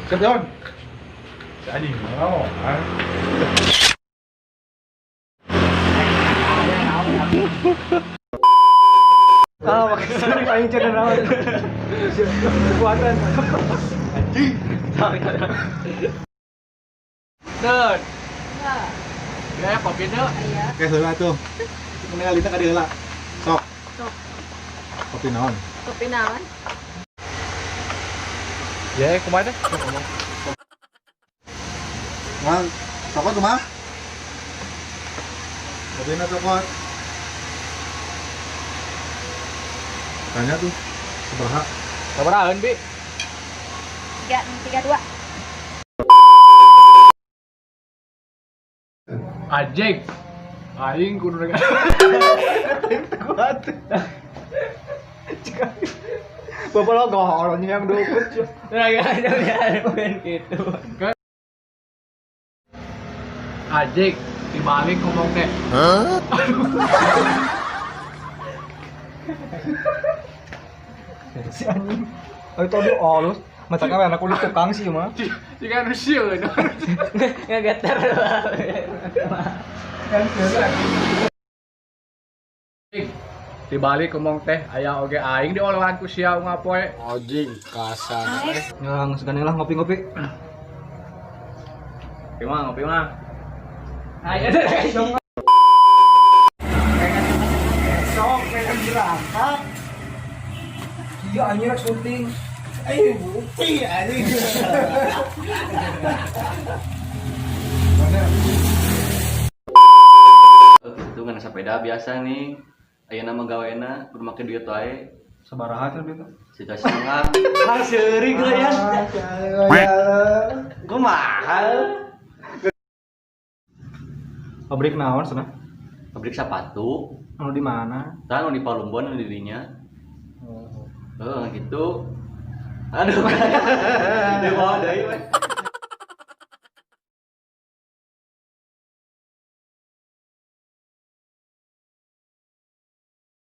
Siap, Yon. Si anjing mau. Ah, makasih aing cenah naon. Kekuatan. Anjing. Dun. Ya, kopi deh. Oke, heula tuh. Mengalina ka dieu heula. Sok. Sok. Kopi naon? Kopi naon? Ya, kumaha teh? Mang, cokot kumaha? Kopina cokot. Tanya tuh, sabaraha? Sabarahan, Bi? 3 3 2. Anjing. Aing kudu nega. Kuat. Bapak lo goholnya yang dukun. Nah, gitu. Anjing, dibalik ngomong teh. Si anjing. Oh, itu aduh alus. Matanya anak kulit tukang sih mah. Jika nu sieun. Ngegeter. Kan Dibalik ngomong teh aya oge aing diolahan ku sia ngapoe. Anjing kasar. Yang segane lah ngopi-ngopi. Ngopi mah, ngopi mah. Ayo. Sok pengen berangkat. Iya anjing rek syuting. Eh, bukti anjing. Mana? Itu kan sepeda biasa nih. Ayeuna mah gawena kudu make duit wae. Sabaraha teh duitna? Sita setengah. Ah, seuri gue ya. Gue mahal. Pabrik naon cenah? Pabrik sepatu. Anu di mana? Tah nu di Palumbon nu di dinya. Heeh, gitu. Aduh. Di bawah deui we.